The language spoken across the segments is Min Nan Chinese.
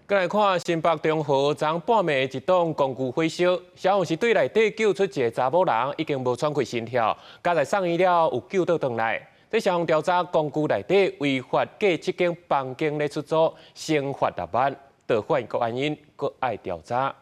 過來看新北中和昨半暝一棟公寓火燒，消防是對內底救出一个查某人，已經無喘氣心跳，佳哉送醫了有救倒轉來。這消防調查公寓內底違法蓋七間房間咧出租，先罰六萬，導火的原因閣愛調查。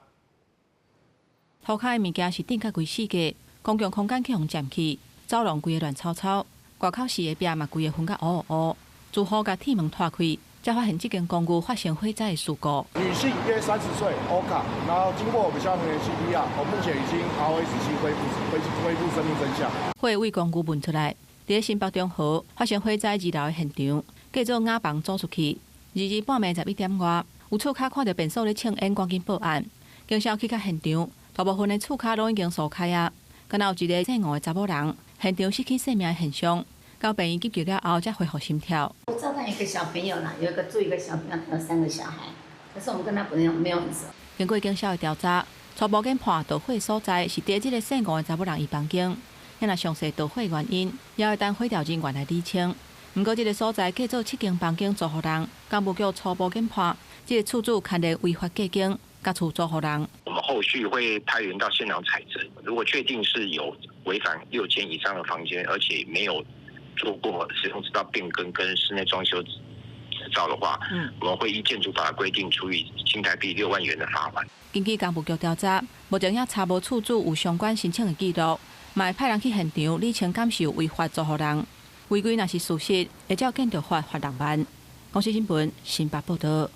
塗跤的物件是釘甲規四界，公共空間去予佔去，走廊規个亂糟糟，外口四个壁嘛規个熏甲烏烏烏，住戶共鐵門拖開，才發現這間公寓發生火災的事故。女性約30歲，歐卡，然後經過我們消防員 CPR，我目前已經 ROSC 恢復恢復生命徵象。火對公寓噴出來，佇新北中和發生火災二樓的現場，改做瓦房租出去。2日半暝11點外，有厝跤看著便所咧衝煙，趕緊報案。警消去到現場，大部分的厝跤攏已經疏開啊，敢若有一個姓吳的查某人，現場失去生命的現象。到病院急救了後，才恢復心跳。我照看一個小朋友啦，有一個住一個小朋友，還有三個小孩，可是我們跟他沒有很熟。經過警消的調查，初步研判導火所在是佇這個姓吳的查某人伊房間。若詳細導火原因，也會等火調人員來釐清。毋過這個所在改做七間房間租予人，工務局初步研判，這個厝主牽連違法蓋間，共厝租予人。我們後續會派員到現場採證，如果確定是有違反六間以上的房間，而且沒有做過使用執照變更跟室內裝修執照的話，我們會依建築法規定處以新台幣6萬元的罰款。根據工務局調查，目前也查無厝主有相關申請的記錄，嘛會派人去現場理清敢是有違法租予人，違規若是屬實，會照建築法罰六萬。公視新聞新北報道。